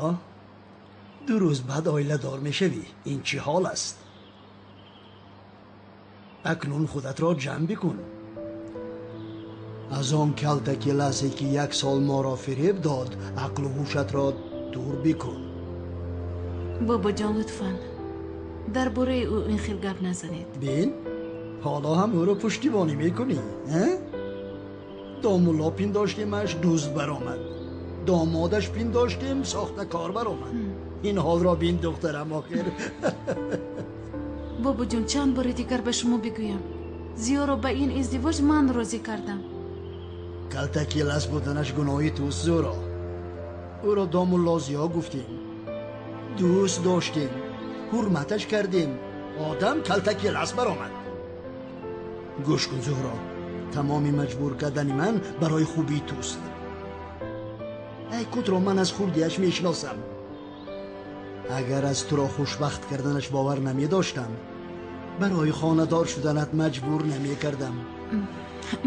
Зуҳро, 2 рӯз баъд оиладор мешавӣ. Ин чӣ ҳол аст? Акнун худатро ҷамъ бикун. Аз он калтаки ласе ки 1 сол моро фиреб дод, ақлу ҳушатро дур бикун. Бобоҷон, лутфан дар бораи ӯ ин хел гап назанед. Бин, ҳоло ҳам ӯро пуштибонӣ мекунӣ, а? Домулло пиндоштемаш дузд баромад, домодаш пиндоштем сохтакор баромад. Ин ҳолро бин, духтарам, охир. Бобоҷон, чанд бори дигар ба шумо бигӯям, Зиёро ба ин издивоҷ ман розӣ кардам. Калтаки лас буданаш гуноҳи туст, Зуҳро. Ӯро домулло Зиё гуфтем, дӯст доштем, ҳурматаш кардем. Одам калтаки лас баромад. Гӯш кун, Зуҳро, тамоми маҷбур кардани ман барои хубии туст. Айкутро ман аз хурдиаш мешиносам. Агар аз туро хушбахт карданаш бовар намедоштам, барои хонадор шуданат маҷбур намекардам.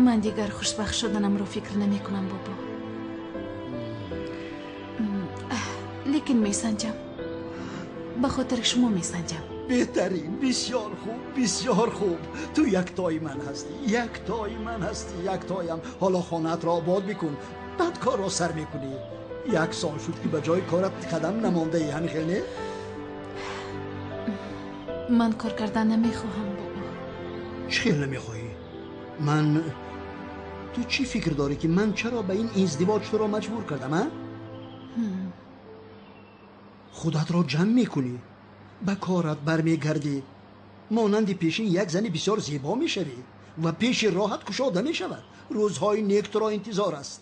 Ман дигар хушбахт шуданамро фикр намекунам, бобо. Лекин месанҷам, ба хотири шумо месанҷам. Беҳтарин, бисёр хуб, бисёр хуб. Ту яктои ман ҳастӣ, яктои ман ҳастӣ, яктоям. Ҳоло хонаатро обод бикун, баъд корро сар мекунӣ. 1 сол шуд ки ба ҷои корат қадам намондаӣ, ҳамин хел не? Ман кор кардан намехоҳам, бобо. Чӣ хел намехоҳӣ? Ман ту чӣ фикр дорӣ ки ман чаро ба ин издивоҷ туро маҷбур кардам, а? Худатро ҷамъ мекунӣ, ба корат бармегардӣ, монанди пешин як зани бисёр зебо мешавӣ ва пеши роҳат кушода мешавад. Рӯзҳои нек туро интизор аст.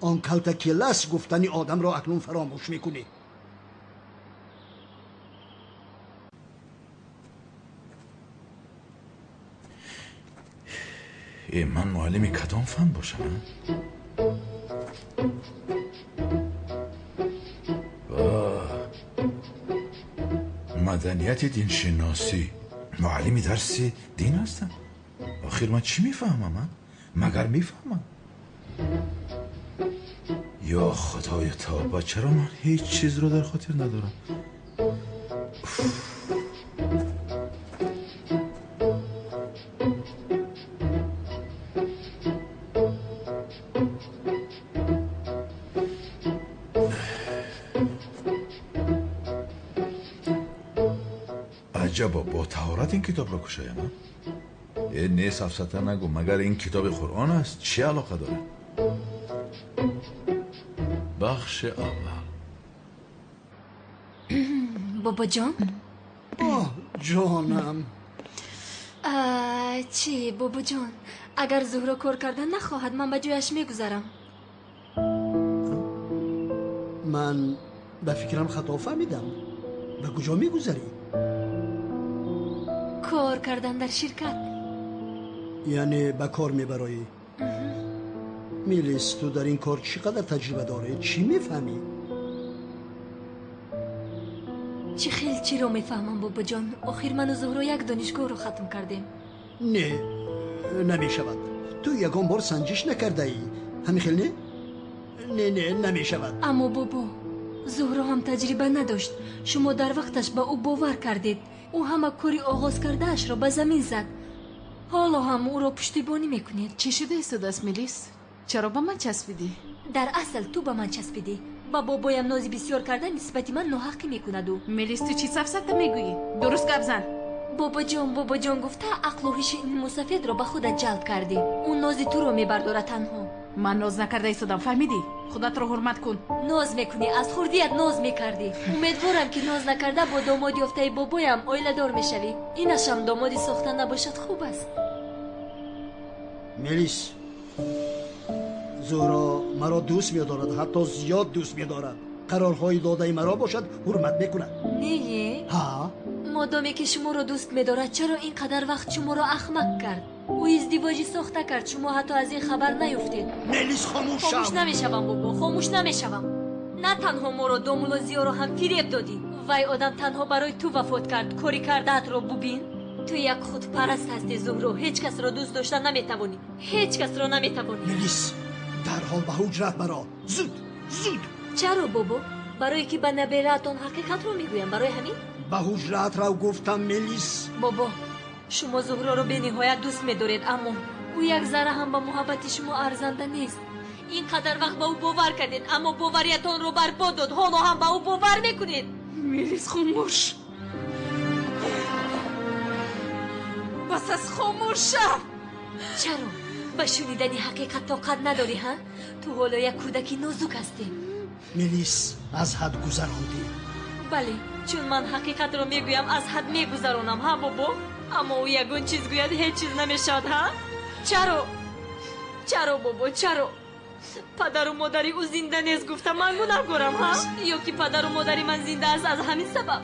Он калтаки лас гуфтани одамро акнун фаромӯш мекунӣ. Ман муаллими кадом фан бошам? Маданияти диншиносӣ. Муаллими дарси дин ҳастам. Охир ман чӣ мефаҳмам? Магар мефаҳмам? Ё худоё тавба, чаро ман ҳеҷ чизро дар хотир надорам? Аҷабо, бо таҳорат ин китобро кушоям? Э, не, сафсата нагӯ, магар ин китоби Қуръон аст? Чӣ алоқа дорад? Бахши аввал. Бобоҷон? Оҳ, ҷонам. Чӣ, бобоҷон, агар Зуҳро кор кардан нахоҳад, ман ба ҷояш мегузарам. Ман ба фикрам хато фаҳмидам. Ба куҷо мегузарӣ? Кор кардан дар ширкат. Яъне ба кор мебароӣ? Мелис, ту дар ин кор чӣ қадар таҷриба дорӣ? Чӣ мефаҳмӣ? Чӣ хел чиро мефаҳмам, бобоҷон? Охир ману Зуҳро як донишгоҳро хатм кардем. Не, намешавад. Ту ягон бор санҷиш накардаӣ, ҳамин хел не? Не, не, намешавад. Аммо бобо, Зуҳро ҳам таҷриба надошт. Шумо дар вақташ ба ӯ бовар кардед. Ӯ ҳама кори оғоз кардаашро ба замин зад. Ҳоло ҳам ӯро пуштибонӣ мекунед. Чӣ шуда истодааст, Мелис? Чаро ба ман часпидӣ? Дар асл ту ба ман часпидӣ. Ба бобоям нози бисёр карда нисбати ман ноҳаққӣ мекунад ӯ. Мелис, ту чӣ сафсата мегӯӣ? Дуруст гап зан. Бобоҷон, бобоҷон гуфта ақлу ҳуши ин мусафедро ба худат ҷалб кардӣ. Ӯ нози туро мебардорад танҳо. Ман ноз накарда истодам, фаҳмидӣ? Худатро ҳурмат кун. Ноз мекунӣ, аз хурдият ноз мекардӣ. Умедворам ки ноз накарда бо домоди ёфтаи бобоям оиладор мешавӣ. Инашам домоди сохта набошад хуб аст. Мелис, Зуҳро маро дӯст медорад, ҳатто зиёд дӯст медорад. Қарорҳои додаи маро бошад ҳурмат мекунад. Не? Ҳа. Модоме ки шуморо дӯст медорад, чаро ин қадар вақт шуморо ахмақ кард? Ӯ издивоҷи сохта кард, шумо ҳатто аз ин хабар наёфтед. Мелис, хомӯш шав. Хомӯш намешавам, бобо, хомӯш намешавам. На танҳо моро, домулло Зиёро ҳам фиреб додӣ. Вай одам танҳо барои ту вафот кард. Кори кардаатро бубин. Ту як худпараст ҳастӣ, Зуҳро. Ҳеҷ касро дӯст дошта наметавонӣ. Ҳеҷ касро наметавонӣ. Мелис, дарҳол ба ҳуҷрат баро. Зуд, зуд. Чаро бобо? Барое ки ба набераатон ҳақиқатро мегӯям, барои ҳамин? Ба ҳуҷраат рав гуфтам, Мелис. Бобо, шумо Зуҳроро бениҳоят дӯст медоред, аммо ӯ як зарра ҳам ба муҳаббати шумо арзанда нест. Ин қадар вақт ба ӯ бовар кардед, аммо бовариятонро барбод дод. Ҳоло ҳам ба ӯ бовар мекунед. Мелис, хомӯш. Бас аз хомӯш шав. Чаро? Ба шунидани ҳақиқат тоқат надорӣ, ҳа? Ту ҳоло як кӯдаки нозук ҳастӣ. Мелис, аз ҳад гузарондӣ. Бале, чун ман ҳақиқатро мегӯям, аз ҳад мегузаронам, ҳа бобо? Аммо ӯ ягон чиз гӯяд, ҳеҷ чиз намешавад, ҳа? Чаро? Чаро бобо, чаро? Падару модари ӯ зинда нест гуфта ман гунаҳкорам, ҳа? Ё ки падару модари ман зинда аст аз ҳамин сабаб?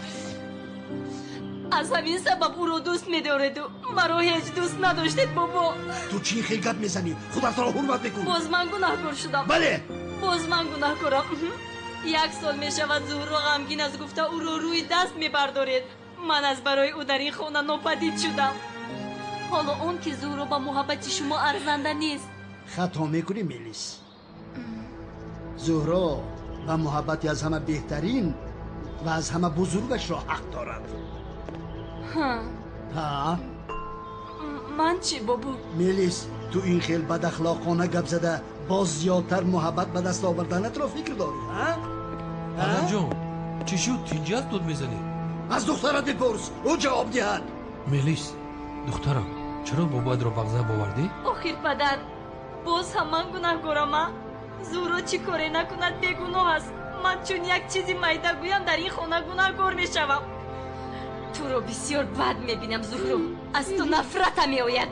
Аз ҳамин сабаб ӯро дӯст медореду маро ҳеҷ дӯст надоштед, бобо. Ту чӣ хел гап мезанӣ? Худатро ҳурмат мекун. Боз ман гунаҳкор шудам. Бале, боз ман гунаҳкорам. Як сол мешавад Зуҳро ғамгин аст гуфта ӯро рӯи даст мебардоред. Ман аз барои ӯ дар ин хона нопадид шудам. Ҳоло он ки Зуҳро ба муҳаббати шумо арзанда нест. Хато мекунӣ, Мелис. Зуҳро ба муҳаббати аз ҳама беҳтарин ва аз ҳама бузургашро ҳақ дорад. Ҳа? Ман чӣ, бобо? Мелис, ту ин хел бадахлоқона гап зада боз зиёдтар муҳаббат ба даст оварданатро фикр дорӣ, ҳа? Падарҷон, чӣ шуд? Тинҷӣ аст дуд мезанӣ? Аз духтарат бипурс, ӯ ҷавоб диҳад. Мелис, духтарам, чаро бобоятро ба ғазаб овардӣ? Охир падар, боз ҳам ман гунаҳкорам, а? Зуҳро чӣ коре накунад бегуноҳ аст. Ман чун як чизи майда гӯям дар ин хона гунаҳкор мешавам. Туро бисёр бад мебинам, Зуҳро. Аз ту нафратам меояд.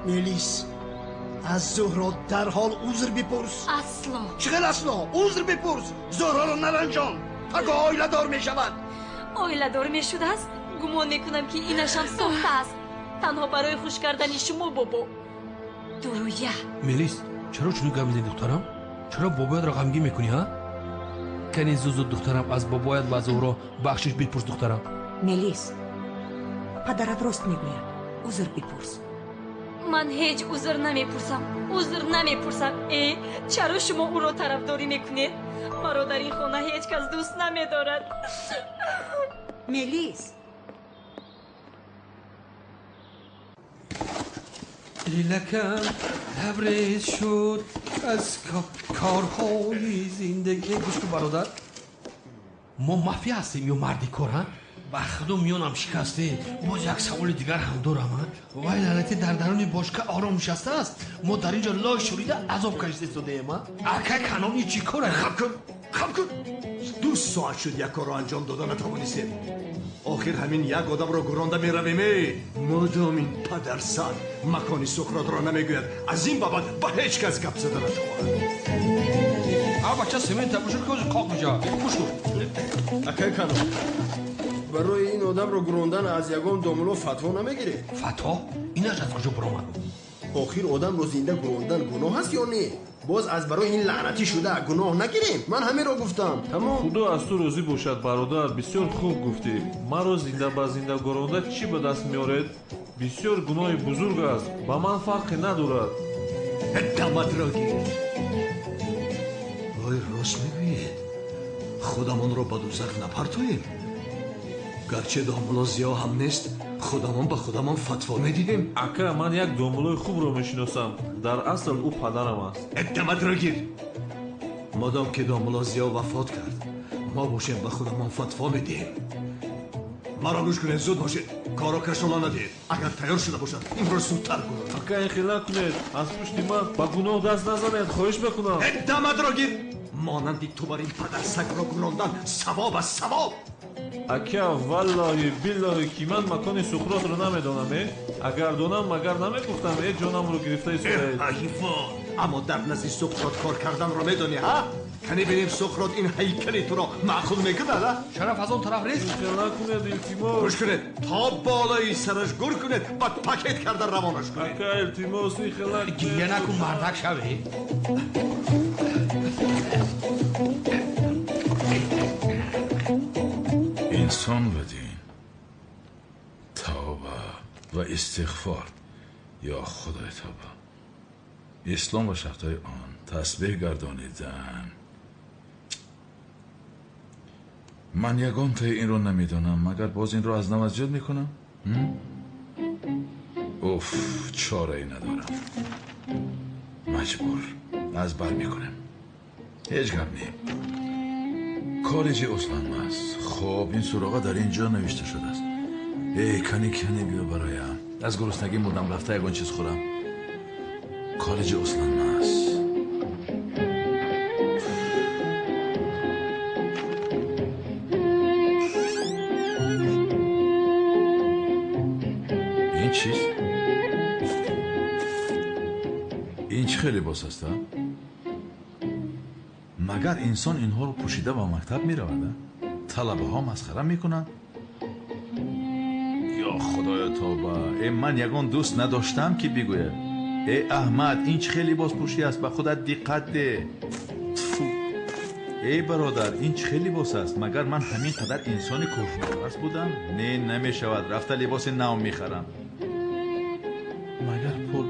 Мелис, аз Зуҳро дарҳол узр бипурс. Асло. Чӣ хел асло? Узр бипурс. Зуҳроро наранҷон. Пагоҳ оиладор мешавад. Оиладор мешудааст? Гумон мекунам ки инашам сохта аст. Танҳо барои хуш кардани шумо, бобо. Дурӯя. Мелис, чаро чунин гап мезанӣ, духтарам? Чаро бобоятро ғамгин мекунӣ, ҳа? Кани зуд зуд, духтарам, аз бобоят ва Зуҳро бахшиш бипурс, духтарам. Мелис, падарат рост мегӯяд. Узр бипурс. Ман ҳеҷ узр намепурсам. Узр намепурсам. Э, чаро шумо ӯро тарафдорӣ мекунед? Маро дар ин хона ҳеҷ кас дӯст намедорад. Мелис, дилакам лабрез шуд аз корҳои зиндагӣ. Гӯш кун, бародар, мо мафия ҳастем ё марди кор, ҳа? Ба худо миёнам шикасте. Боз як саволи дигар ҳам дорам, ҳа? Вай лаълати дар даруни бошка ором нишастааст. Мо дар ин ҷо лой шурида азоб кашида истодаем, ҳа? Акай Канон, ин чӣ кор? Хаб кун, хаб кун. 2 соат шуд як корро анҷом дода натавонистем. Охир ҳамин як одамро гуронда меравем, эй. Модом ин падарсаг макони Суқротро намегӯяд, аз ин бабад ба ҳеҷ кас гап зада натавонад. А бача семента бушур ки ҳозир қоқ мешавад. Гӯш кун. Акай Канон, барои ин одамро гурондан аз ягон домуло фатво намегиред? Фатво? Инаш аз куҷо баромад? Охир одамро зинда гурондан гуноҳ аст ё не? Боз аз барои ин лаънатӣ шуда гуноҳ нагирем. Ман ҳаминро гуфтам. Тамом. Худо аз ту розӣ бошад, бародар. Бисёр хуб гуфтӣ. Маро зинда ба зинда гуронда чӣ ба даст меоред? Бисёр гуноҳи бузург аст. Ба ман фарқе надорад. Даматро гир. Ой, рост мегӯед. Худамонро ба дузах напартоем. Гарчи домуло Зиё ҳам нест, худамон ба худамон фатво медиҳем. Ака, ман як домулои хубро мешиносам. Дар асл ӯ падарам аст. Даматро гир. Модом ки домуло Зиё вафот кард, мо бошем ба худамон фатво медиҳем. Маро гӯш кунед, зуд бошед. Корро кашола надиҳед. Агар тайёр шуда бошад, имрӯз зудтар кунед. Ака, ин хел накунед. Аз пушти ман ба гуноҳ даст назанед, хоҳиш мекунам. Даматро гир. Монанди ту бар ин падарсагро гурондан савоб аст, савоб. Ака, валлоҳи биллоҳи ки ман макони Суқротро намедонам, э? Агар донам, магар намегуфтам, э, ҷонамро гирифта истодаед. Ҳайвон! Аммо дар назди Суқрот кор карданро медонӣ, ҳа? Кани бинем Суқрот ин ҳайкали туро маъқул мекунад, а? Шараф аз он тараф рест? Ин хел накунед, илтимос. Гӯш кунед, то болои сараш гур кунед, баъд пакет карда равонаш кунед. Ака, илтимос, ин хел накунед. Гиря накун, мардак шавӣ. Инсон ва дин, тавба ва истиғфор. Ё Худои тавба. Ислом ва шартҳои он, тасбеҳ гардонидан. Ман ягонтаи инро намедонам, магар боз инро аз нав аз ёд мекунам? Уф, чорае надорам. Маҷбур аз бар мекунам. Ҳеҷ гап не. Коллеҷи Усланмаз. Хоб, ин суроға дар ин ҷо навишта шудааст. Эй, кани кани биё бароям. Аз гуруснагӣ мурдам, рафта ягон чиз хӯрам. Коллеҷи Усланмаз. Ин чист? Ин чӣ хел либос аст, а? Магар инсон инҳоро пӯшида ба мактаб меравад, а? Талабаҳо масхара мекунанд? Ё худоё тавба! Э, ман ягон дӯст надоштам, ки бигӯяд: э Аҳмад, ин чӣ хел либос пӯшӣ аст, ба худат диққат деҳ. Тфу! Эй бародар, ин чӣ хел либос аст? Магар ман ҳамин қадар инсони кӯҳнапараст будам? Не, намешавад, рафта либоси нав мехарам. Магар пул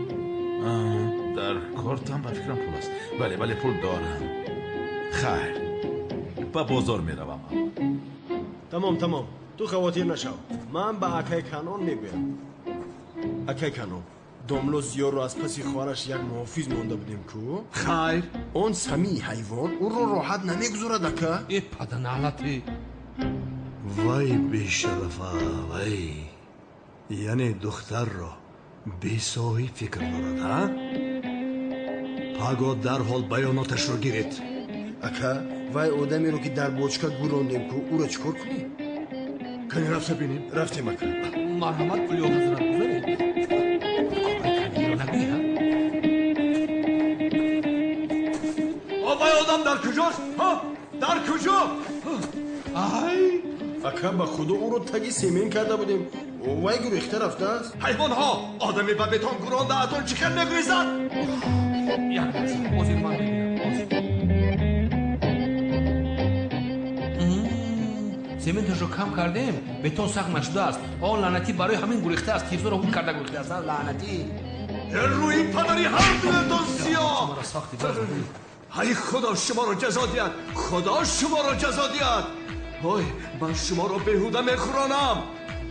дар кортам, ба фикрам пул аст. Бале, бале, пул дорам. Хайр, ба бозор меравам. Тамом, тамом, ту хавотир нашав. Ман ба акай Канон мегӯям. Акай Канон, домло Зиёрро аз паси хоҳараш як муҳофиз монда будем ку? Хайр, он самии ҳайвон ӯро роҳат намегузорад, ака. Э, паданалате! Вай бешарафа, вай! Яъне духтарро бесоҳиб фикр дорад, а? Паго дарҳол баёноташро гиред. Ака, вай одамеро, ки дар бочка гурондем ку, ӯро чӣ кор кунем? Кани рафта бинем. Рафтем, ака. Марҳамат, пули ҳазрат гузаред. Корҳои каниро нагӯй, ҳа? Вай одам дар куҷост? Ҳа? Дар куҷо? Ай! Ака, ба худо ӯро таги семен карда будем. Вай гурехта рафтааст. Ҳайвонҳо! Одаме ба бетон гурондаатон чӣ хел мегурезад? Як лаҳза, ҳозир ман мебинам. Сементашро кам кардем, бетон сахт нашудааст. Он лаънатӣ барои ҳамин гурехтааст, тирзоро ҳук карда гурехтааст, лаънатӣ. Рӯи падари ҳар дуятон сиёҳ! Ҳай, худо шуморо ҷазо диҳад! Худо шуморо ҷазо диҳад! Ой, ман шуморо беҳуда мехӯронам!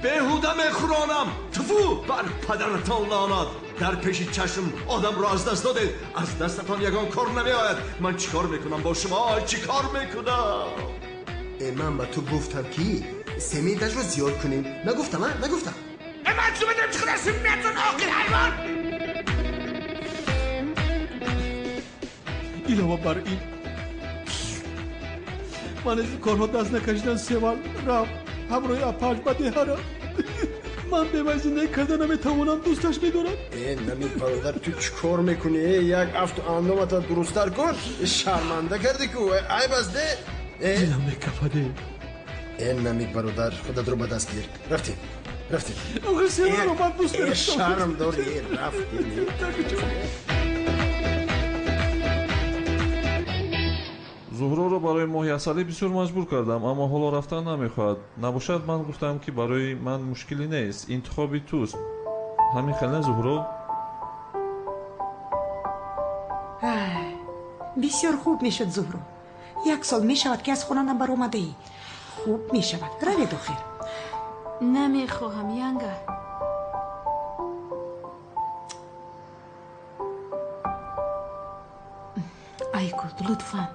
Беҳуда мехӯронам! Тфу, бар падаратон лаънат! Дар пеши чашм одамро аз даст додед, аз дастатон ягон кор намеояд. Ман чӣ кор мекунам бо шумо? Чӣ кор мекунам? Э, ман ба ту гуфтам, ки сементашро зиёд кунем. Нагуфтам, а? Нагуфтам. Э, ман чӣ медонам чӣ қадар сементон, оқил ҳайвон! Илова бар ин, ман аз ин корҳо даст накашидан Севал рафт ҳамроҳи апааш ба деҳа рафт. Ман бевай зиндагӣ карда наметавонам, дӯсташ медорам. Э, намид бародар, ту чӣ кор мекунӣ? Э, як афту андомата дурусттар кун. Шарманда кардӣ ку, айб аст, де? Дилам мекафаде. Э, намид бародар, худатро ба даст гир. Рафтем, рафтем. Охир Севалро ман дӯст медоштам. Шарм дорӣ, рафтем. Зуҳроро барои моҳи асалӣ бисёр маҷбур кардам, аммо ҳоло рафтан намехоҳад. Набошад, ман гуфтам, ки барои ман мушкиле нест, интихоби туст. Ҳамин хел не, Зуҳро? Бисёр хуб мешуд, Зуҳро. Як сол мешавад, ки аз хона набаромадаӣ. Хуб мешавад, равед охир. Намехоҳам, янга. Айгул, лутфан.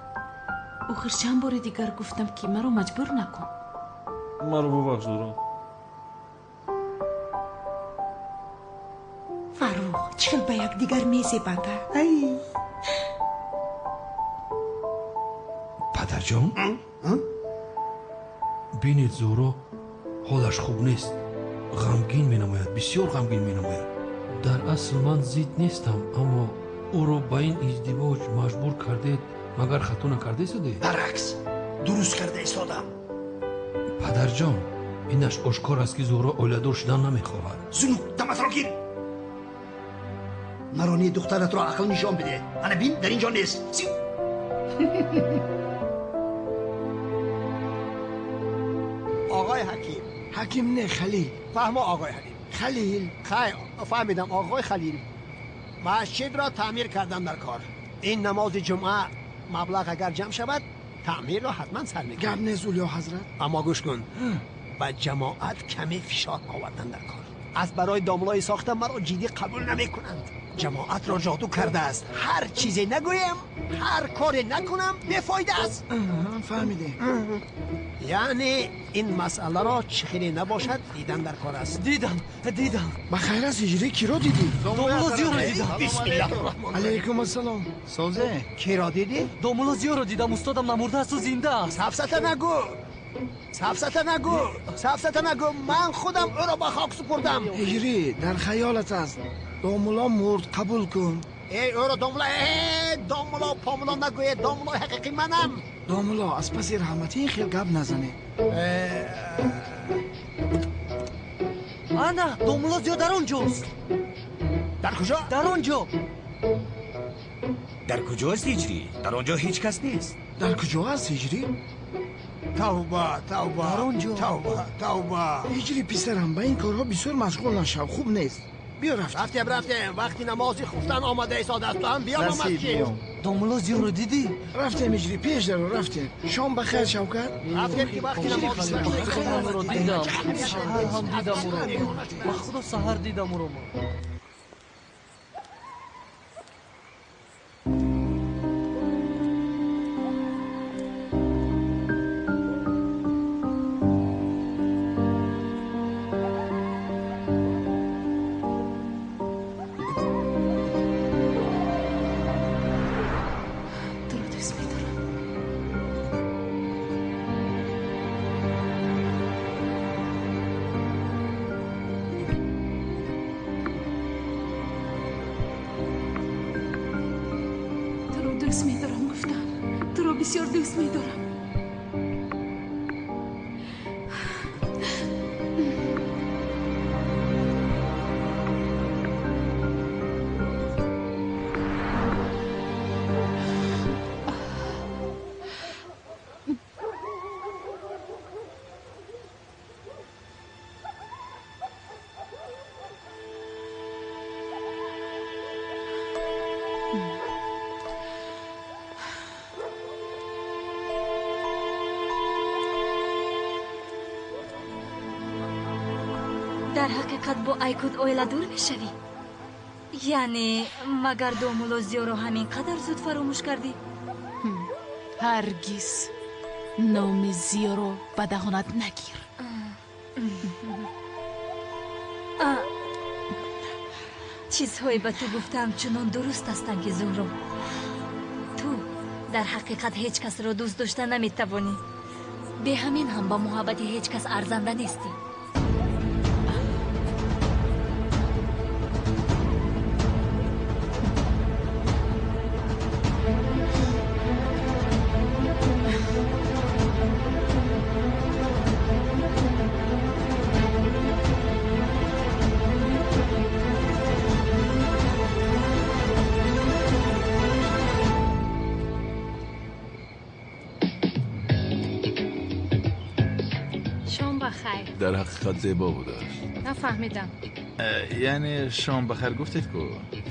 Охир чанд бори дигар гуфтам, ки маро маҷбур накун. Маро бубахш, Зуҳро. Фаррух, чӣ хел ба якдигар мезебанд, ай! Падарҷон, бинед, Зуҳро ҳолаш хуб нест, ғамгин менамояд, бисёр ғамгин менамояд. Дар асл ман зид нестам, аммо ӯро ба ин издивоҷ маҷбур кардед, магар хато накарда истодед? Баръакс, дуруст карда истодам. Падарҷон, инаш ошкор аст, ки Зуҳро оиладор шудан намехоҳад. Зунук, даматро гир! Маро не, духтаратро ақл нишон биде. Ана бин, дар ин ҷо нест. آقای حکیم. حکیم نه، خلیل. فهمو آقای حکیم. خلیل. خیر، فهمیدم آقای خلیل. مسجد را تعمیر کردم در کار. این نماز جمعه مبلغ اگر جمع شود Таъмирро ҳатман сар мекунем. Гап нест, Улё ҳазрат. Аммо гӯш кун, ба ҷамоат каме фишор овардан дар кор. Аз барои домлои сохта маро ҷиддӣ қабул намекунанд. Ҷамоатро ҷоду кардааст. Ҳар чизе нагӯям, ҳар коре накунам, бефоида аст. Фаҳмидем. Яъне ин масъаларо чӣ хеле набошад дидан дар кор аст. Дидам, дидам. Ба хайр аст, ҳиҷрӣ киро дидӣ? Домулло Зиёро дидам. Бисмиллаҳир роҳманир роҳим. Алайкум ассалом. Созе? Киро дидӣ? Домулло Зиёро дидам, устодам намурдааст, ӯ зинда аст. Сафсата нагӯ. Сафсата нагӯ. Сафсата нагӯ. Ман худам ӯро ба хок супурдам. Ҳиҷрӣ, дар хаёлат аст. Домулло мурд, қабул кун. Эй, ӯро домулло, э, домулло помулло нагӯед, домуллои ҳақиқӣ манам. Домулло, аз паси раҳматӣ ин хел гап назанед. Ана, домулло Зиё дар он ҷост. Дар куҷо? Дар он ҷо. Дар куҷост ҳиҷрӣ? Дар он ҷо ҳеҷ кас нест. Дар куҷо аст ҳиҷрӣ? Тавба, тавба. Дар он ҷо. Тавба, тавба. Ҳиҷрӣ писарам, ба ин корҳо бисёр машғул нашав, хуб нест. Биё рафтем. Рафтем, рафтем. Вақти намози хуфтан омада истодааст. Ту ҳам биё ба масҷид. Домулло Зиёро дидӣ? Рафтем ҳиҷрӣ, пеш даро рафтем. Шом ба хайр, Шавкат. Рафтем ки вақти намози ӯро дидам. Саҳар ҳам дидам ӯро. Ба худо саҳар дидам ӯро ман. Дӯст медорам, гуфтам. Туро бисёр дӯст медорам. Дар ҳақиқат бо Айкут оиладор мешавӣ? Яъне магар домулло Зиёро ҳамин қадар зуд фаромӯш кардӣ? Ҳаргиз номи Зиёро ба даҳонат нагир. Чизҳое ба ту гуфтаам чунон дуруст ҳастанд ки Зуҳро, ту дар ҳақиқат ҳеҷ касро дӯст дошта наметавонӣ. Бе ҳамин ҳам ба муҳаббати ҳеҷ кас арзанда нестӣ. Дар ҳақиқат зебо будааст. Нафаҳмидам. Яъне шом бахайр гуфтед ку?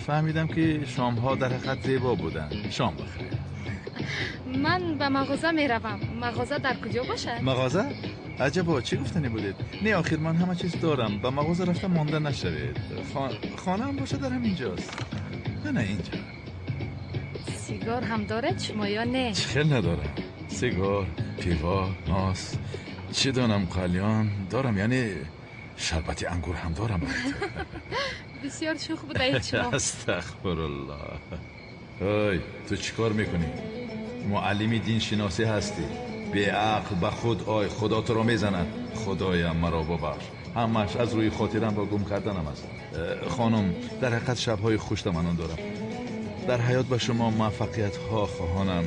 Фаҳмидам ки шомҳо дар ҳақиқат зебо буданд. Шом бахайр. Ман ба мағоза меравам. Мағоза дар куҷо бошад? Мағоза? Аҷабо, чӣ гуфтанӣ будед? Не, охир ман ҳама чиз дорам. Ба мағоза рафта монда нашавед. Хонаам бошад дар ҳамин ҷост. Ана инҷо. Сигор ҳам доред шумо ё не? Чӣ хел надорам. Сигор, пиво, нос, чӣ донам, қалён дорам, яъне шарбати ангур ҳам дорам. Бисёр шӯх будаед шумо. Астағфируллоҳ. Ой, ту чӣ кор мекунӣ? Муаллими диншиносӣ ҳастӣ. Беақл ба худ ой, худо туро мезанад. Худоям маро бубахш. Ҳамаш аз рӯи хотирам ва гум карданам аст. Хонум, дар ҳақиқат шабҳои хуш таманно дорам. Дар ҳаёт ба шумо муваффақиятҳо хоҳонам.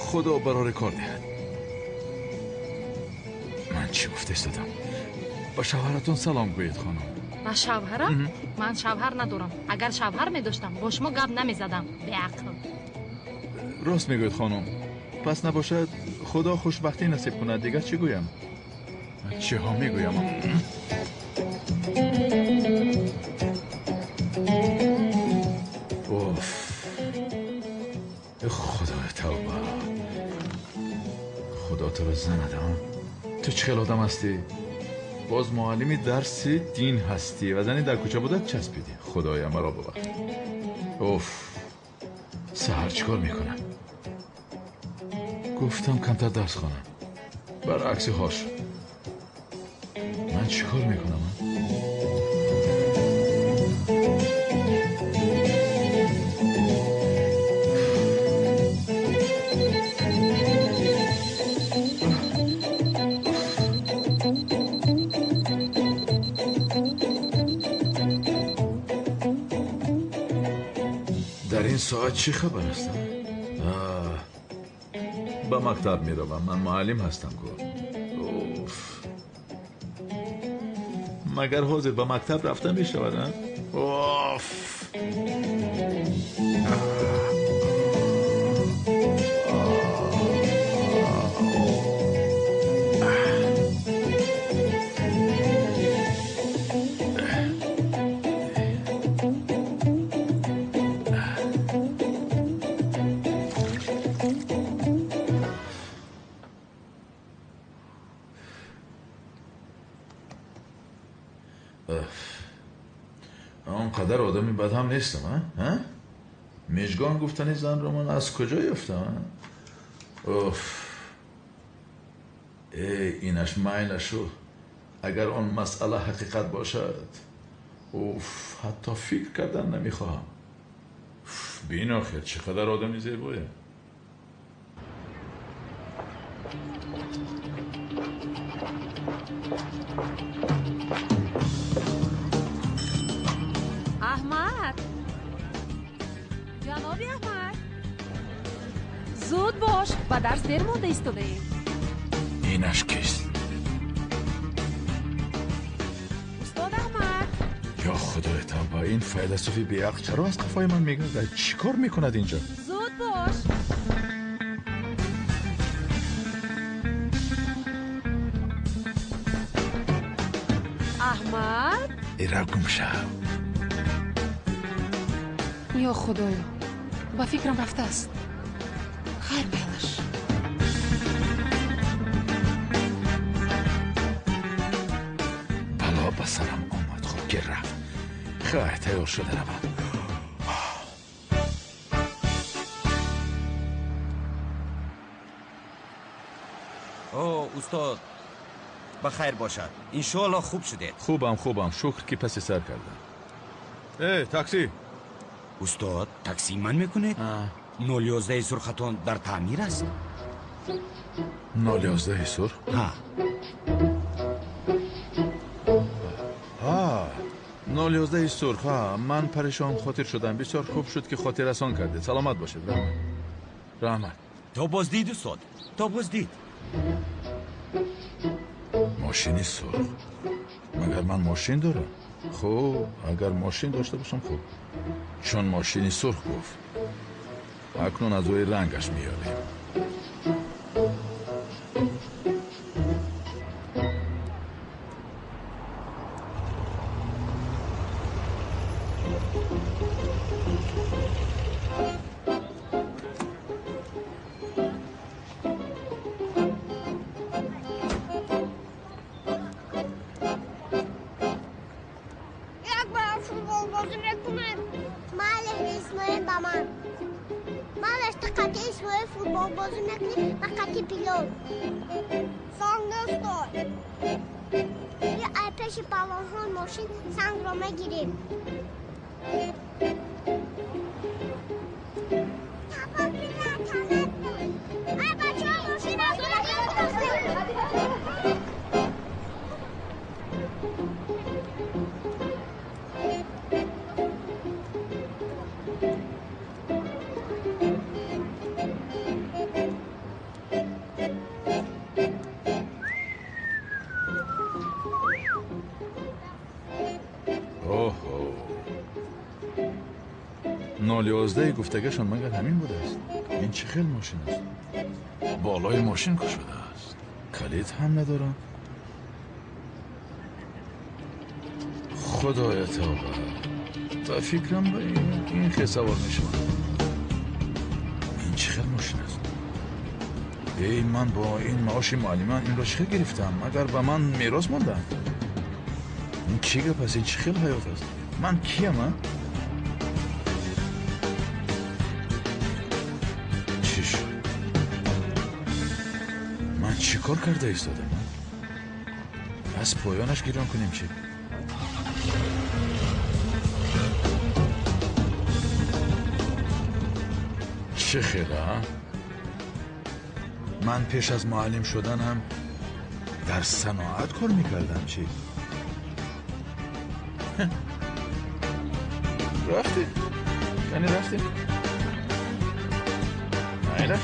Худо барори кор диҳад. Ман чӣ гуфта истодам? Ба шавҳаратон салом гӯед, хонум. Ба шавҳарам? Ман шавҳар надорам. Агар шавҳар медоштам, бо шумо гап намезадам. Беақл. Рост мегӯед, хонум. Пас набошад, худо хушбахтӣ насиб кунад. Дигар чӣ гӯям? Чиҳо мегӯям? Оф, худои тавба. Худо туро занад, ту чӣ хел одам ҳастӣ? Боз муаллими дарси дин ҳастӣ ва зани дар кӯча будат часпидӣ. Худоя, маро бубахш. Уф, саҳар чӣ кор мекунам? Гуфтам камтар дарс хонам, баръакси ҳош. Ман чӣ кор мекунам? Дар ин соат чӣ хабар аст? Ба мактаб меравам, ман муаллим ҳастам ку. Уф, магар ҳозир ба мактаб рафта мешавад? Уф. Он қадар одами бад ҳам нестам, а? Мижгон гуфтани занро ман аз куҷо ёфтам? Уф, эй, инаш майлашу. Агар он масъала ҳақиқат бошад, уф, ҳатто фикр кардан намехоҳам. Бин охир, чӣ қадар одами зебоям. Аҳмад, ҷаноби Аҳмад, зуд бош, ба дарс дер монда истодаем. Инаш кист? Устод Аҳмад. Ё худои тавба, ин файласуфи беақл чаро аз қафои ман мегардад? Чӣ кор мекунад инҷо? Зуд бош. Аҳмад. Ира гум шав. Ё худоё, ба фикрам рафтааст. Хайр мелаш. Бало ба сарам омад, хуб ки рафт. Хайр, тайёр шуда равам. О, устод, ба хайр бошад. Иншоалло хуб шудед. Хубам, хубам, шукр ки паси сар кардам. Эй, такси! Устод, такси ман мекунед? 011 сурхатон дар таъмир аст? 011 сурх? Ҳа. Ҳа, 011 сурх. Ҳа, ман парешон хотир шудам. Бисёр хуб шуд ки хотиррасон кардед. Саломат бошед. Раҳмат. Раҳмат. То боздид, устод. То боздид. Мошини сурх. Магар ман мошин дорам? Хуб, агар мошин дошта бошам хуб. Чун мошини сурх гуфт. Акнун аз рӯи рангаш меёбем. 011 гуфтагашон магар ҳамин будааст? Ин чӣ хел мошин аст? Болои мошин кушодааст. Калид ҳам надорам. Худоя тавба. Ба фикрам ба ин хел савор мешавам. Ин чӣ хел мошин аст? Эй, ман бо ин маоши муаллиман инро чӣ хел гирифтам? Магар ба ман мерос мондам? Ин чӣ гап аст? Ин чӣ хел ҳаёт аст? Ман киям, а? Чӣ шуд? Ман чӣ кор карда истодам? Аз поёнаш гирён кунем чӣ? Чӣ хел, а? Ман пеш аз муаллим шуданам дар саноат кор мекардам, чӣ? Рафтем, яъне рафтем, майла.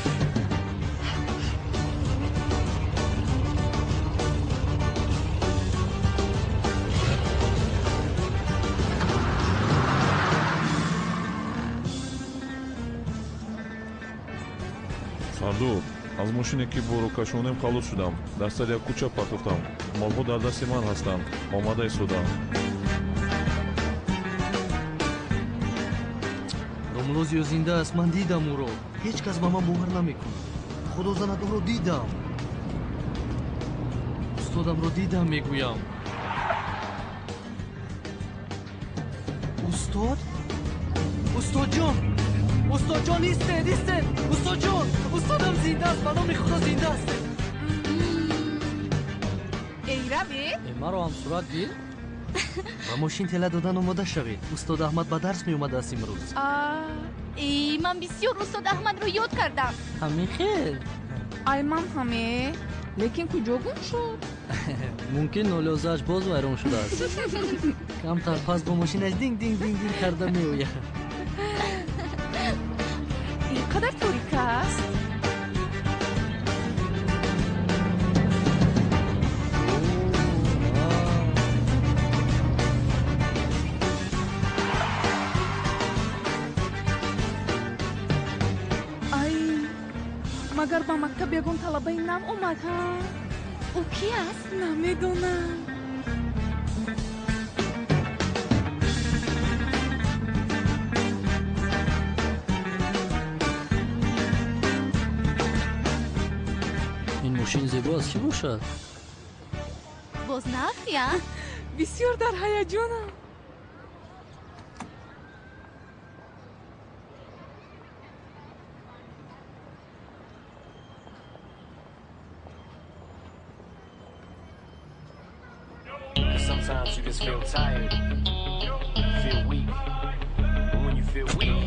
Сардор, аз мошине ки боро кашонем халос шудам. Дар сари як кӯча партофтам. Молҳо дар дасти ман ҳастанд. Омада истодам. Домулло Зиё зинда аст. Ман дидам ӯро. Ҳеҷ кас ба ман бовар намекунад. Худо занад, ӯро дидам. Устодамро дидам, мегӯям. Устод? Устодҷон! Устодҷон, истед, истед! Устодҷон! Устодам зинда аст, ба номи Худо зинда аст. Эй, равед? Маро ҳам сурат гир. Ба мошин тела додан омода шавед. Устод Аҳмад ба дарс меомадааст имрӯз. Эй, ман бисёр устод Аҳмадро ёд кардам. Ҳамин хел? Ай, ман ҳаме. Лекин куҷо гум шуд? Мумкин нолёзааш боз вайрон шудааст. Камтар пас бо мошинаш динг динг динг динг карда меояд. Ин қадар торик аст. Ай, магар ба мактаб ягон талабаи нав омад, ҳа? Ӯ ки аст? Намедонам. Ин мошин зебо аст, чӣ бошад? Боз нафия? Бисёр дар ҳаяҷонам. Sometimes you just feel tired, feel weak. And when you feel weak,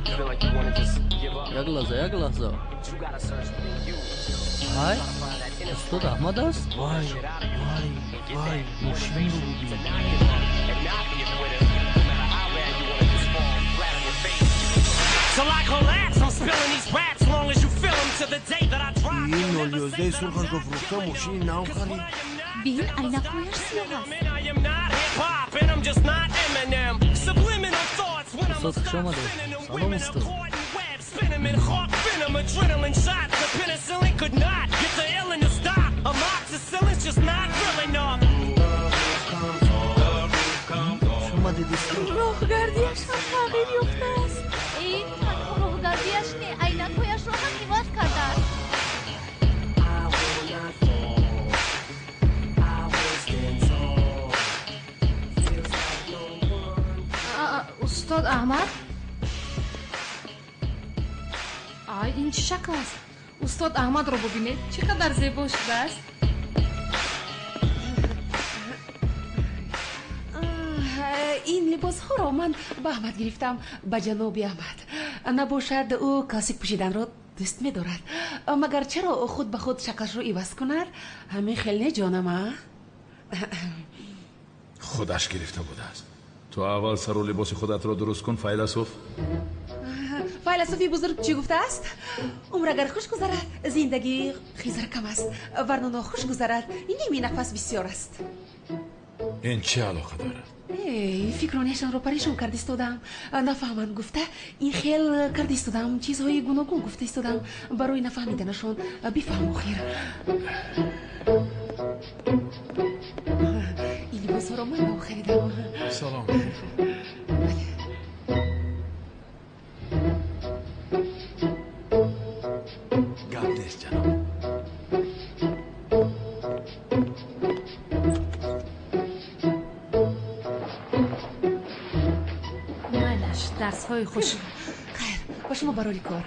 you feel like you want to just give up. Як лаҳза, як лаҳза. You gotta search within you. Ҳай, устод Аҳмад аст? Вай, вай, вай, мошинро бубин. And not be a quitter, no matter how bad you want to just fall flat on your face. Till I collapse, I'm spilling these raps long as you feel 'em. To the day that I drop. Ин нолёздаи сурхашро фурӯхта мошини нав харид. Бин, айнакҳояш сиёҳ аст. I am not hip hop and I'm just not Eminem. Subliminal thoughts when I'm Устод, хуш омадед. Салом, устод. spinning in hawk venom, adrenaline shots. The penicillin could not get the illin to stop. Amoxicillin's just not real enough. Хуш омадед, устод. Роҳгардиаш ҳам тағйир ёфтааст. Эй, танҳо роҳгардиаш не, айнакҳояшро ҳам иваз кардааст. Устод Аҳмад? Ай, ин чӣ шакл аст? Устод Аҳмадро бубинед, чӣ қадар зебо шудааст. Ин либосҳоро ман ба Аҳмад гирифтам, ба ҷаноби Аҳмад. Набошад, ӯ классик пӯшиданро дӯст медорад. Магар чаро худ ба худ шаклашро иваз кунад? Ҳамин хел не, ҷонам, а? Худаш гирифта будааст. Ту аввал сару либоси худатро дуруст кун, файласуф. Файласуфи бузург чӣ гуфтааст? Умр агар хуш гузарад, зиндагӣ хизр кам аст. Варно нохуш гузарад, ними нафас бисёр аст. Ин чӣ алоқа дорад? Эй, фикронияшонро парешон карда истодам. Нафаҳманд гуфта, ин хел карда истодам, чизҳои гуногун гуфта истодам. Барои нафаҳмиданашон бифаҳм охир. Ин либосҳоро ман ба ӯ харидам. Салом. Гап нест. нест, ҷаноб. Майлаш, дарсҳои хуш. Хайр, ба шумо барори кор.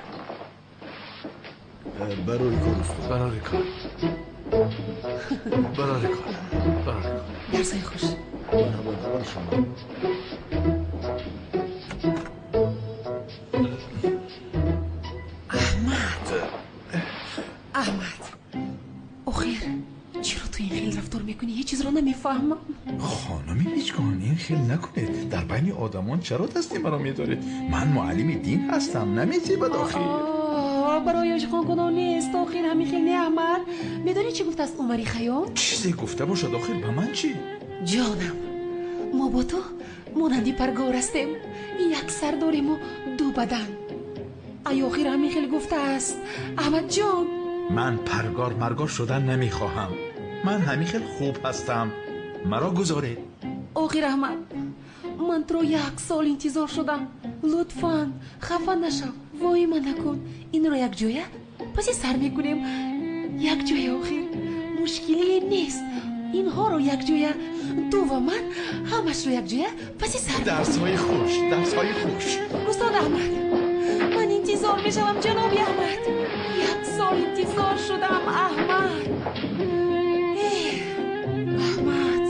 Барори кор, устод. Барори кор. Барори кор. Барори кор. Дарсҳои хуш. Марҳабо, бар шумо. Аҳмад. Аҳмад. Охир, чиро ту ин хел рафтор мекунӣ? Ҳеҷ чизро намефаҳмам. Хонуми Мичгон, ин хел накунед. Дар байни одамон чаро дасти маро медоред? Ман муаллими дин ҳастам, намезебад охир. Барои ошиқонкунон нест, охир ҳамин хел не, Аҳмад. Медонӣ чӣ гуфтааст Умари Хайём? Чизе гуфта бошад, охир ба ман чӣ? Ҷонам, мо бо ту монанди паргор ҳастем. Як сар дорему ду бадан. Ай охир ҳамин хел гуфтааст, Аҳмадҷон. Ман паргор маргор шудан намехоҳам. Ман ҳамин хел хуб ҳастам. Маро гузоред. Охир Аҳмад, ман туро як сол интизор шудам. Лутфан хафа нашав, воима накун. Инро якҷоя паси сар мекунем. Якҷоя охир мушкилие нест. Инҳоро якҷоя, ту ва ман ҳамашро якҷоя паси сар. Дарсҳои хуш, дарсҳои хуш. Устод Аҳмад, ман интизор мешавам, ҷаноби Аҳмад. Як сол интизор шудам, Аҳмад. Аҳмад.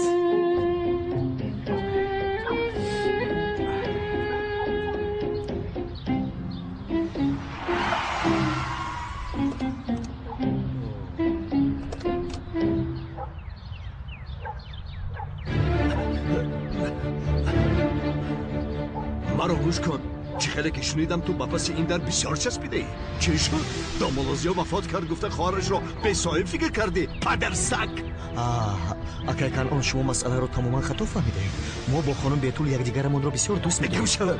Маро гӯш кун. Чӣ хеле ки шунидам, ту ба паси ин дар бисёр часпидаӣ. Чӣ шуд? Домулозиё вафот кард, гуфта хоҳарашро бесоҳиб фикр кардӣ, падарсаг. Акай Канъон, шумо масъаларо тамоман хато фаҳмидаед. Мо бо хонум Бетул якдигарамонро бисёр дӯст медорем. Мегӯм,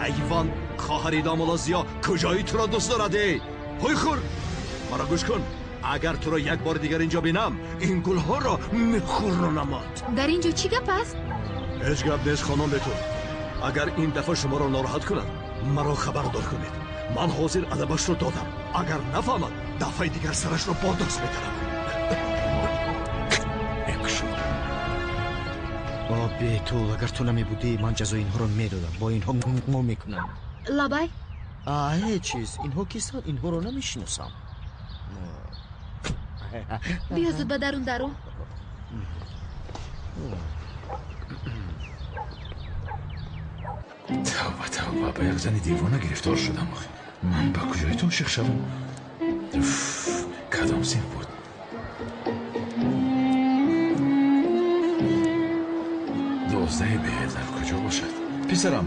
ҳайвон, хоҳари Домулозиё куҷои туро дӯст дорад? Эй ҳой хӯр, маро гӯш кун. Агар туро як бори дигар инҷо бинам, ин гулҳоро мехӯронамад. Дар инҷо чӣ гап аст? Ҳеҷ гап нест, хонум Бетул. Агар ин дафъа шуморо нороҳат кунад, маро хабардор кунед. Ман ҳозир адабашро додам. Агар нафаҳмад, дафъаи дигар сарашро бо даст метарам. О, Бетул, агар ту намебудӣ, ман ҷазои инҳоро медодам. Бо инҳо мо мекунам. Лабай? Ҳеҷ чиз. Инҳо кистанд? Инҳоро намешиносам. Биё зуд ба дарун даро. Тавба, тавба, ба як зани девона гирифтор шудам. Ман ба куҷои ту ошиқ шавам? Кадом синф буд? 12 б дар куҷо бошад? Писарам,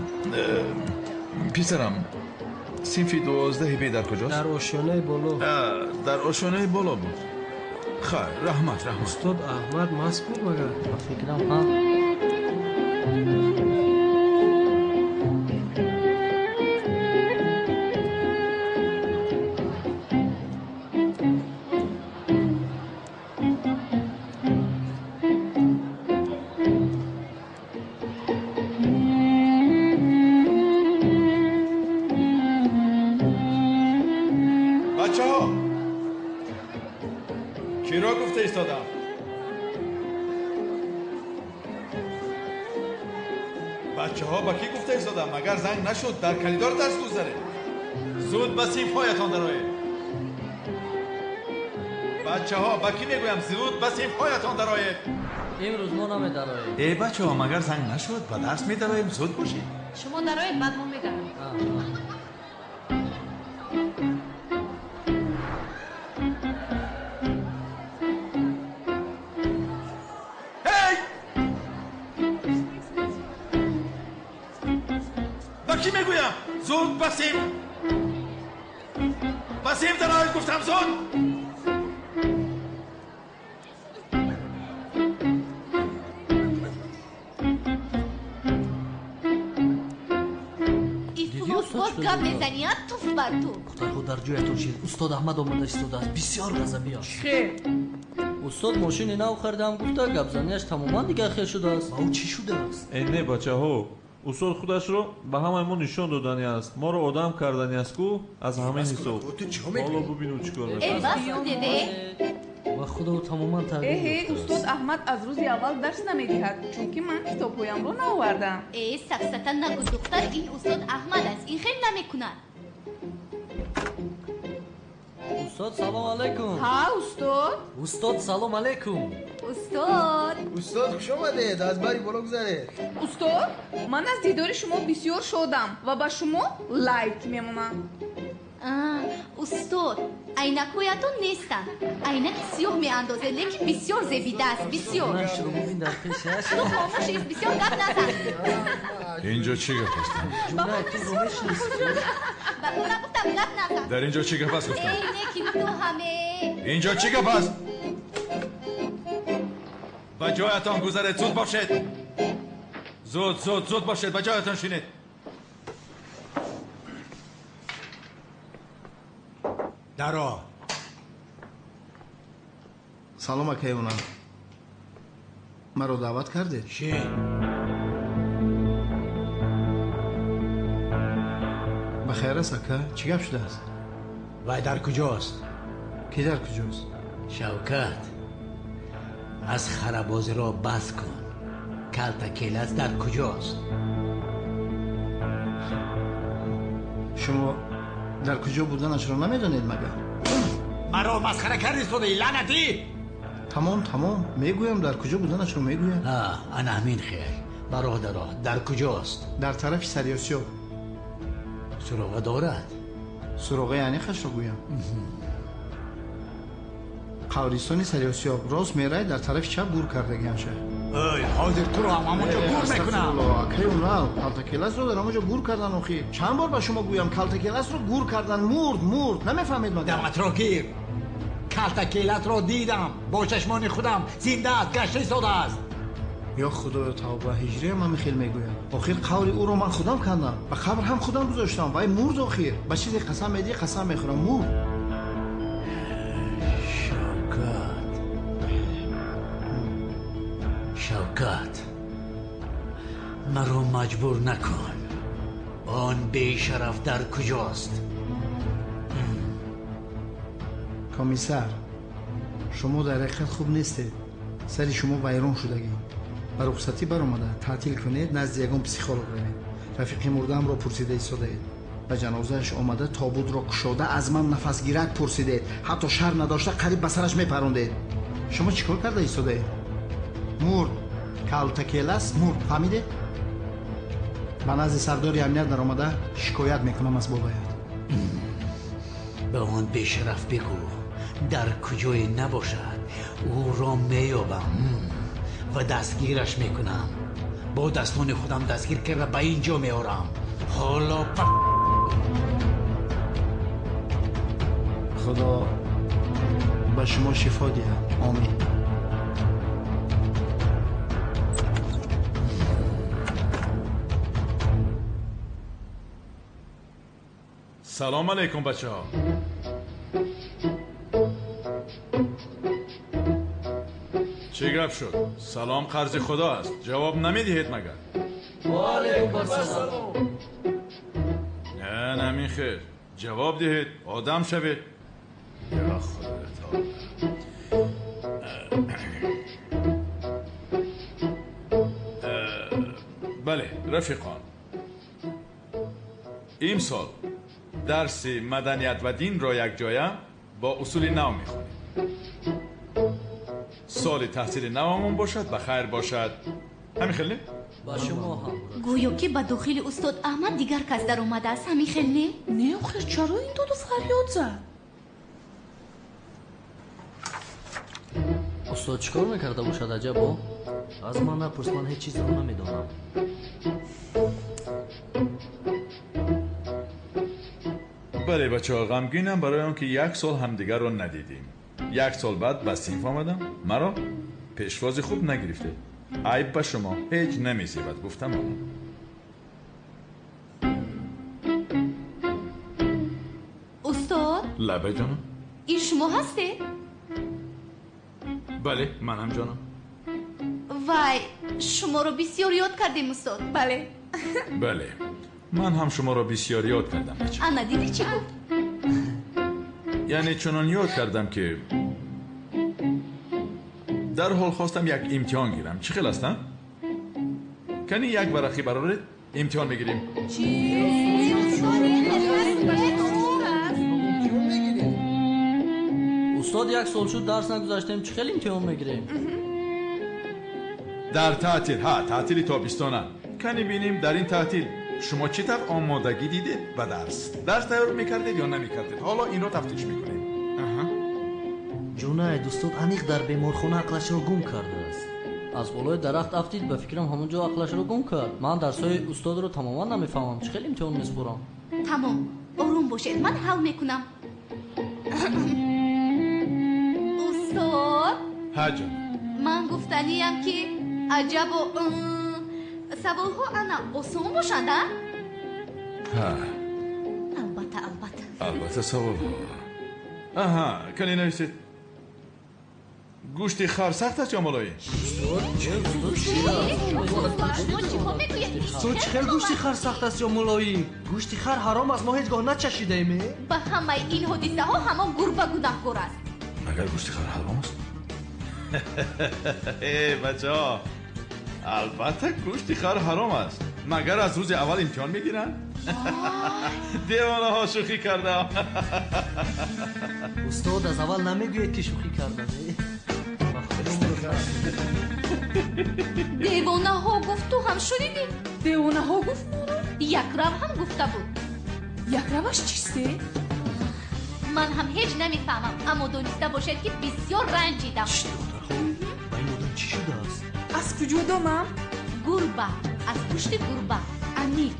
писарам, синфи 12 б дар куҷост? Дар ошёнаи боло. Дар ошёнаи боло буд. Хайр, раҳмат, раҳмат. Устод Аҳмад маст буд магар? Ба фикрам, ҳа. Бачаҳо, киро гуфта истодам? Бачаҳо, ба кӣ гуфта истодам? Агар занг нашуд, дар коридор дарс гузаред. Зуд ба синфҳоятон дароед. Бачаҳо, ба кӣ мегӯям? Зуд ба синфҳоятон дароед. Имрӯз мо намедароем. Э, бачаҳо, магар занг нашуд, ба дарс медароем. Зуд бошед. Шумо дароед, баъд мо медароем. Ба кӣ мегӯям? Зуд ба синф, ба синф дароед, гуфтам, зуд. Ифлос, боз гап мезанӣ, а? Туф бар ту. Духтарҳо, дар ҷоятон шед. Устод Аҳмад омада истодааст, бисёр ғазабӣ аст. Чӣ? Устод мошини нав харидам гуфта, гапзанияш тамоман дигар хел шудааст. Ба ӯ чӣ шудааст? Э, не, бачаҳо, Устод худашро ба ҳамаи мо нишон додани аст, моро одам кардани аст ку аз ҳамин ҳисоб. Ҳоло бубину чӣ кор Э, бас кунед, э! Ва худо тамоман тағйир Эҳе, устод Аҳмад аз рӯзи аввал дарс намедиҳад, чунки ман китобҳоямро наовардам. Э, сафсата нагӯ, духтар, ин устод Аҳмад аст, ин хел намекунад. Устод, салом алайкум. Ҳа, устод. Устод, салом алайкум. Устод. Устод, хуш омадед, аз бари боло гузаред. Устод, ман аз дидори шумо бисёр шодам ва ба шумо лайк мемонам. Устод, айнакҳоятон нестанд. Айнаки сиёҳ меандозед, лекин бисёр зебида аст, бисёр. Ту хомӯш ист, бисёр гап назан. Инҷо чӣ гап аст? Ба ту нагуфтам гап назан. Дар инҷо чӣ гап аст гуфтам? Эй, неки ту ҳаме. Инҷо чӣ гап аст? Ба ҷоятон гузаред, зуд бошед. Зуд, зуд, зуд бошед, ба ҷоятон шинед. Даро. Салом, акаи Унал. Маро даъват кардед? Шин. Ба хайр аст, ака? Чӣ гап шудааст? Вай дар куҷост? Ки дар куҷост? Шавкат, аз харабозиро бас кун. Калта келас дар куҷост? Шумо дар куҷо буданашро намедонед магар? Маро масхара кардӣ, содаи лаънатӣ! Тамом, тамом, мегӯям, дар куҷо буданашро мегӯям. Ана ҳамин хел. Бародаро, дар куҷост? Дар тарафи Сариосиёб. Суроға дорад? Суроғаи аниқашро гӯям. Қабристони Сариосиёб рост меравед, дар тарафи чап гур кардагиамша. Ой, ҳозир туро ҳам ҳамонҷо гур мекунам. Акаи Унал, калтакеласро дар ҳамонҷо гур кардан охир. Чанд бор ба шумо гӯям, калтакеласро гур кардан, мурд, мурд. Намефаҳмед магар? Даматро гир. Калтакеласро дидам бо чашмони худам, зинда аст, гашта истодааст. Ё худоё, тавба, ҳиҷриям ҳамин хел мегӯяд. Охир қаври ӯро ман худам кандам, ба қабр ҳам худам гузоштам. Вай мурд охир. Ба чизе қасам медиҳӣ, қасам мехӯрам, мурд. Шавкат, Шавкат, маро маҷбур накун. Он бешараф дар куҷост? Комиссар, шумо дар ҳақиқат хуб нестед. Сари шумо вайрон шудагӣ. Ба рухсатӣ баромада таътил кунед, назди ягон психолог равед. Рафиқи мурдаамро пурсида истодаед. Ба ҷанозааш омада тобутро кушода аз ман нафасгирак пурсидед. Ҳатто шарм надошта қариб ба сараш мепарондед. Шумо чӣ кор карда истодаед? Мурд. Калтакелас мурд, фаҳмидед? Ба назди сардори амният даромада шикоят мекунам аз болоят. Ба он бешараф бигӯ, дар куҷое набошад, ӯро меёбам ва дастгираш мекунам. Бо дастони худам дастгир карда ба ин ҷо меорам. Ҳоло Худо ба шумо шифо диҳад. Омин. Салом алейкум, бачаҳо. Чӣ гап шуд? Салом қарзи худо аст. Ҷавоб намедиҳед магар? Ва алайкум ассалом. Не, намин хел. Ҷавоб диҳед, одам шавед. Ё худо таоло. Бале, рафиқон. Имсол дарси маданият ва динро якҷоя бо усули нав мехонем. Соли таҳсили навамон бошад, ба хайр бошад. Ҳамин хел не? Ба шумо ҳам. Гӯё ки ба дохили устод Аҳмад дигар кас даромадааст. Ҳамин хел не? Не, охир чаро ин доду фарёд зад? Устод чӣ кор мекарда бошад аҷабо? Аз ман напурс, ман ҳеҷ чизро намедонам. Бале, бачаҳо, ғамгинам барои он ки як сол ҳамдигарро надидем. Як сол баъд ба синф омадам, маро пешвози хуб нагирифтед. Айб ба шумо ҳеҷ намезебад, гуфтам омад. Устод? Лабе ҷонам. Ин шумо ҳастед? Бале, манам ҷонам. Вай, шуморо бисёр ёд кардем, устод. Бале, Бале, ман ҳам шуморо бисёр ёд кардам, бача. Ана дидӣ чӣ гуфт? Яъне чунон ёд кардам, ки дарҳол хостам як имтиҳон гирам. Чӣ хел аст, а? Кани як варақӣ бароред, имтиҳон мегирем. Устод, як сол шуд дарс нагузаштем, чӣ хел имтиҳон мегирем? Дар таътил, ҳа, таътили тобистона. Кани бинем, дар ин таътил шумо чӣ тавр омодагӣ дидед ба дарс? Дарс тайёр мекардед ё намекардед? Ҳоло инро тафтиш мекунем. Ҷунайд, устод аниқ дар беморхона ақлашро гум кардааст. Аз болои дарахт афтид, ба фикрам ҳамон ҷо ақлашро гум кард. Ман дарсҳои устодро тамоман намефаҳмам. Чӣ хел имтиҳон месупорам? Тамом, ором бошед, ман ҳал мекунам. Устод? Ҳа, ҷон. Ман гуфтаниям, ки аҷабо саволҳо ана осон бошанд, а? Ҳа. Албатта, албатта. Албатта саволҳо. Аҳа, кани нависед. Гӯшти хар сахт аст ё мулоим? Устод, чӣ хел гӯшти хар сахт аст ё мулоим? Гӯшти хар ҳаром аст, мо ҳеҷ гоҳ начашидаем. Ба ҳамаи ин ҳодисаҳо ҳамон гурба гунаҳкор аст. Магар гӯшти хар ҳаром аст? Э, бачаҳо, албатта гӯшти хар ҳаром аст. Магар аз рӯзи аввал имтиҳон мегиранд? Девонаҳо, шӯхӣ кардам. Устод, аз аввал намегӯед, ки шӯхӣ кардам. Девонаҳо гуфт, ту ҳам шунидӣ? Девонаҳо гуфт моро? Якрав ҳам гуфта буд. Якраваш чисте? Ман ҳам ҳеҷ намефаҳмам, аммо дониста бошед, ки бисёр ранҷидам. Додарҳо, ба ин одам чӣ шудааст? Аз куҷо донам? Гурба, аз пушти гурба. Аниқ.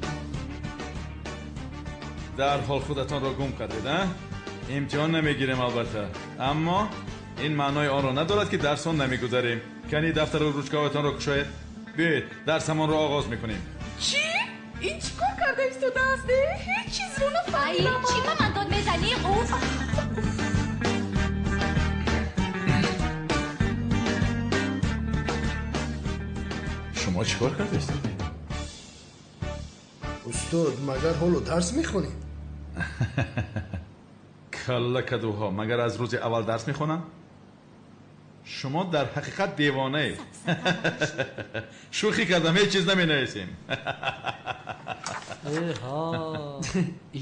Дарҳол худатонро гум кардед, а? Имтиҳон намегирем, албатта, аммо ин маънои онро надорад, ки дарсон намегузарем. Кани дафтару ручкаҳоятонро кушоед. Биёед, дарсамонро оғоз мекунем. Чӣ? Ин чӣ кор карда истодааст? Ҳеҷ чизро нафаҳмидам. Чӣ ба ман дод мезанӣ? Уф! Шумо чӣ кор карда истодед? Устод, магар ҳоло дарс мехонем? Калла кадуҳо, магар аз рӯзи аввал дарс мехонанд? Шумо дар ҳақиқат девонаед. Шӯхӣ кардам, ҳеҷ чиз наменависем. Эҳа,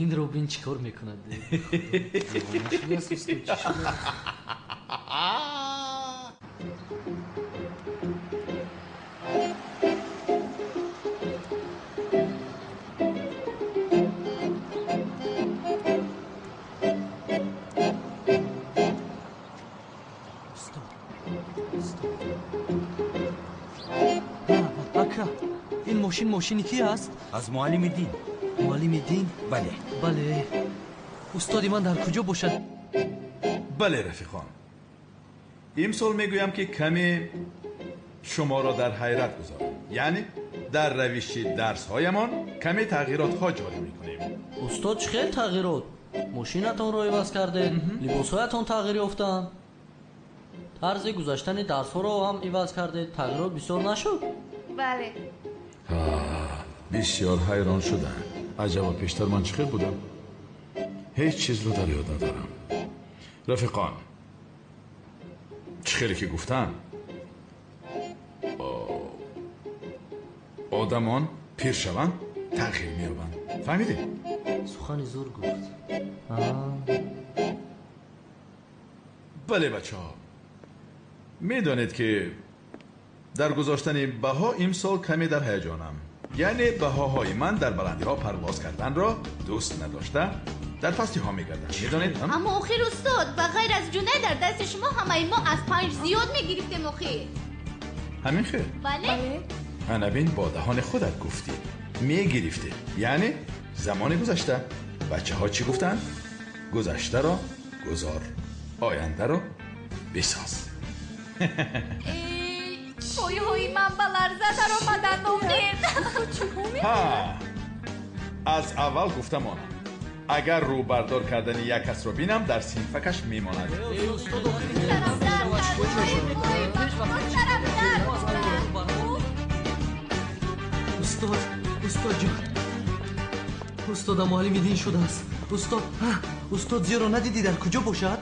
инро бин, чӣ кор мекунад. Девона шудааст, устод, чӣ шудааст? Ака, ин мошин мошини ки аст? Аз муаллими дин. Муаллими дин? Бале. Бале. Устоди ман дар куҷо бошад? Бале, рафиқон, имсол мегӯям, ки каме шуморо дар ҳайрат гузорам. Яъне дар равиши дарсҳоямон каме тағйиротҳо ҷорӣ мекунем. Устод, чӣ хел тағйирот? Мошинатонро иваз кардед, либосҳоятон тағйир ёфтанд, тарзи гузаштани дарсҳоро ҳам иваз кардед. Тағйирот бисёр нашуд? Бале. Бисёр ҳайрон шудам. Аҷаба, пештар ман чӣ хел будам? Ҳеҷ чизро дар ёд надорам. Рафиқон, чӣ хеле ки гуфтам, одамон пир шаванд, тағйир меёбанд. Фаҳмидед? Сухани зур гуфт. Бале, бачаҳо, медонед, ки дар гузоштани баҳо имсол каме дар ҳаяҷонам. Яъне баҳоҳои ман дар баландиҳо парвоз карданро дӯст надошта, дар пастиҳо мегарданд. Медонед? Аммо охир, устод, ба ғайр аз Ҷунай дар дасти шумо ҳамаи мо аз 5 зиёд мегирифтем охир. Ҳамин хел? Бале. Ана бин, бо даҳони худат гуфтӣ. Мегирифтем. Яъне замони гузашта. Бачаҳо чӣ гуфтанд? Гузаштаро гузор, ояндаро бисоз. Пойҳои ман ба ларза даромаданд охир. Ҳа, аз аввал гуфта монам, агар рӯбардор кардани як касро бинам, дар синфакаш мемонад. Устод, Устод ҷон, устода муаллими дин шудааст. Устод, устод Зиёро надидӣ, дар куҷо бошад?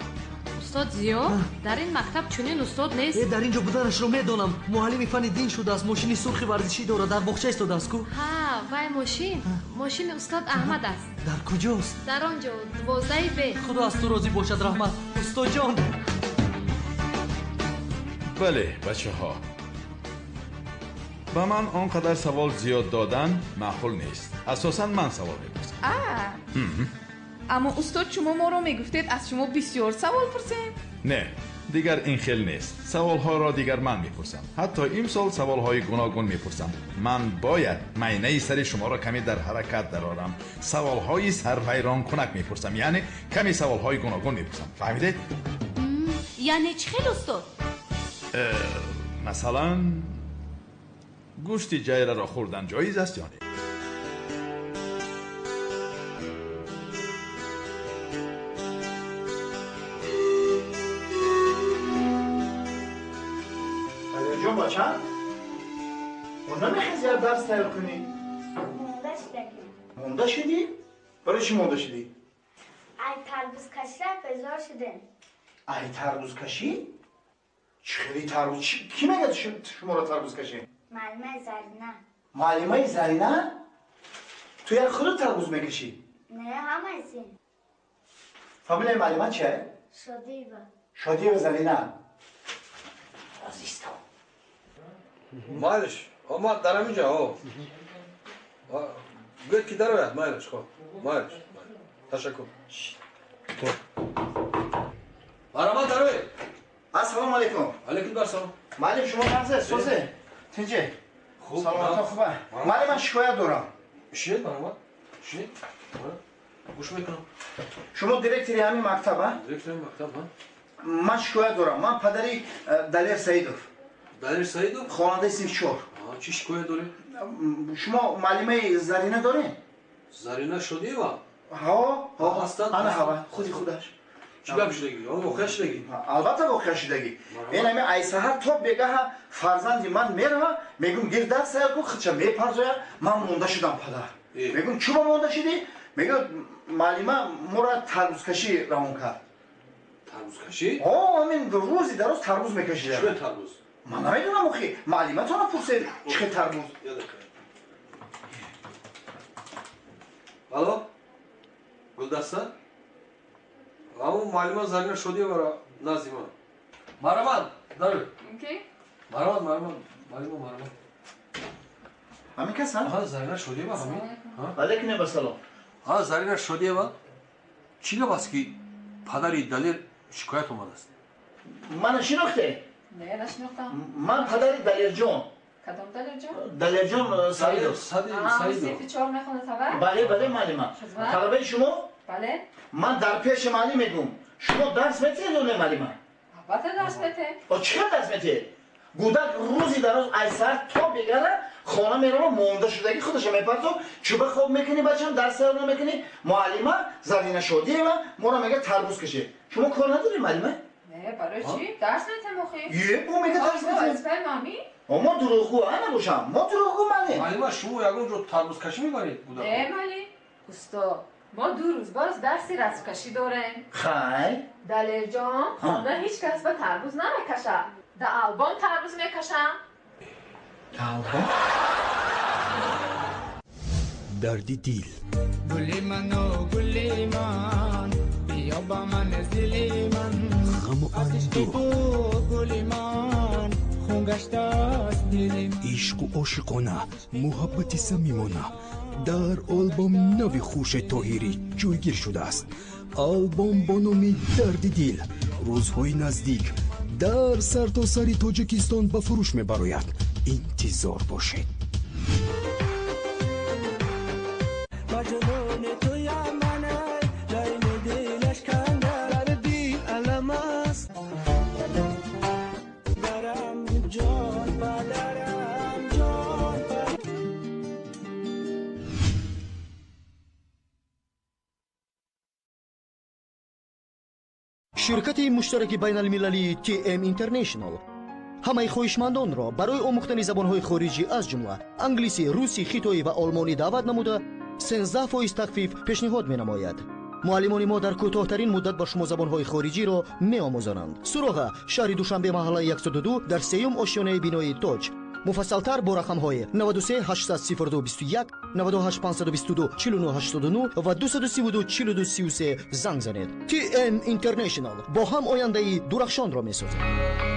Устод Зиё? Дар ин мактаб чунин устод нест. Э, дар ин ҷо буданашро медонам. Муаллими фанни дин шудааст, мошини сурхи варзишӣ дорад, дар боғча истодааст ку. Ҳа, вай мошин, мошини устод Аҳмад аст. Дар куҷост? Дар он ҷо, 12 Б. Худо аз ту розӣ бошад, раҳмат. Устодҷон. Бале, бачаҳо. Ба ман он қадар савол зиёд додан маъқул нест. Асосан ман савол мепурсам. Аммо устод, шумо моро мегуфтед аз шумо бисёр савол пурсем. Не, дигар ин хел нест. Саволҳоро дигар ман мепурсам. Ҳатто имсол саволҳои гуногун мепурсам. Ман бояд майнаи сари шуморо каме дар ҳаракат дарорам. Саволҳои сарвайронкунак мепурсам, яъне каме саволҳои гуногун мепурсам. Фаҳмидед? Яъне чӣ хел, устод? Масалан, гӯшти ҷайраро хӯрдан ҷоиз аст ё не? Далерҷон, бача, мо намехези як дарс тайёр кунӣ? Монда шудагӣ. Монда шудӣ? Барои чӣ монда шудӣ? Ай тарбузкашӣ безор шудем. Ай тарбузкашӣ? Чӣ хели тарбуз? Кӣ мегӯяд шуморо тарбузкашӣ? Муаллимаи Зарина. Муаллимаи Зарина? Ту як худат тарбуз мекашӣ? Не, ҳамаи син. Фамилияи муаллима чия? Шодиева. Шодиева Зарина. Розистам. Майлиш, омад дар ҳамин ҷо. Гӯяд ки дарояд, майлиш, хоб. Майлиш. Ташаккур. Марҳамат, дароед. Ассалому алайкум. Алайкум ассалом. Муаллим, шумо нағзе, созе? Тинҷе? Саломатон хуба? Муаллим, ман шикоят дорам. Шунед, марҳамат. Шунед. Гӯш мекунам. Шумо директори ҳамин мактаб, а? Директори ҳамин мактаб, а? Ман шикоят дорам. Ман падари Далер Саидов. Далер Саидов? Хонандаи синфи 4. Чӣ шикоят доред? Шумо муаллимаи Зарина доред? Зарина Шодиева? Ҳо, ҳо, ҳастанд. Ана ҳава, худи худаш. Чӣ гап шудагӣ? Воқеа шудагӣ? Албатта воқеа шудагӣ. Ин ҳами ай саҳар то бегаҳа фарзанди ман мерава, мегӯм гир дарс тайёр кун, худша мепарзоя, ман монда шудам, падар. Мегӯм чӯба монда шудӣ? Мегӯяд муаллима моро тарбузкашӣ равон кард. Тарбузкашӣ? Ҳо, ҳамин рӯзи дароз тарбуз мекашидам. Чӣ тарбуз? Ман намедонам охи. Муаллиматонро пурсед чӣ хел тарбуз. Алло? Гулдаста? Ҳамон муаллима Зарина Шодиеваро назди ман. Марҳамат, дароед. Марҳамат, марҳамат, муаллима, марҳамат. Ҳамин кас, ҳа? Ҳа, Зарина Шодиева ҳамин. Алайкум ассалом. Ҳа, Зарина Шодиева. Чӣ гап аст ки падари Далер шикоят омадааст? Мана шинохте? Не, нашинохтам. Ман падари Далерҷон. Кадом Далерҷон? Далерҷон Саидов. Саидов. Синфи 4 мехонад ҳава? Бале, бале, муаллима. Талабаи шумо? Бале. Ман дар пеши муаллим мегӯм. Шумо дарс метиҳед ё не, муаллима? Албатта дарс метиҳем. Чӣ хел дарс метиҳед? Гӯдак рӯзи дароз ай саҳар то бегара хона мерава, монда шудагӣ худаша мепартоб. Чӯба хоб мекунӣ, бачам, дарс тайёр намекунӣ. Муаллима Зарина Шодиева моро мегӯяд тарбуз кашед. Шумо кор надоред, муаллима? Не, барои чӣ? Дарс метиҳем охи. Е, бо мегӯяд дарс метиҳем. Аз пай мами? Мо дурӯғгӯ а набошам. Мо дурӯғгӯ, муаллим. Муаллима, шумо ягон ҷо тарбузкашӣ мебаред гӯдакро? Не, муаллим. Усто, мо 2 рӯз боз дарси расмкашӣ дорем. Хай. Далерҷон, хона ҳеҷ кас ба тарбуз намекашад. Дар албом тарбуз мекашам. Албом? Дарди дил. Гули ману гули ман, биё ба ман аз дили ман. Ғаму андӯҳ. Гули ман, хун гаштааст дили ман. Ишқу ошиқона, муҳаббати самимона дар албоми нави Хуршед Тоҳирӣ ҷойгир шудааст. Албом бо номи Дарди дил рӯзҳои наздик дар сартосари Тоҷикистон ба фурӯш мебарояд. Интизор бошед. Ширкати муштараки байналмилалии TM International Ҳамаи хоҳишмандонро барои омӯхтани забонҳои хориҷӣ аз ҷумла англисӣ, русӣ, хитоӣ ва олмонӣ даъват намуда 13% тахфиф пешниҳод менамояд. Муаллимони мо дар кӯтоҳтарин муддат ба шумо забонҳои хориҷиро меомӯзонанд. Суроға: шаҳри Душанбе, маҳаллаи 102, дар сеюм ошёнаи бинои Тоҷ. Муфассалтар бо рақамҳои 93 802 21, 98 522 49 89 ва 232 42 33 занг занед. TM International бо ҳам ояндаи дурахшонро месозем.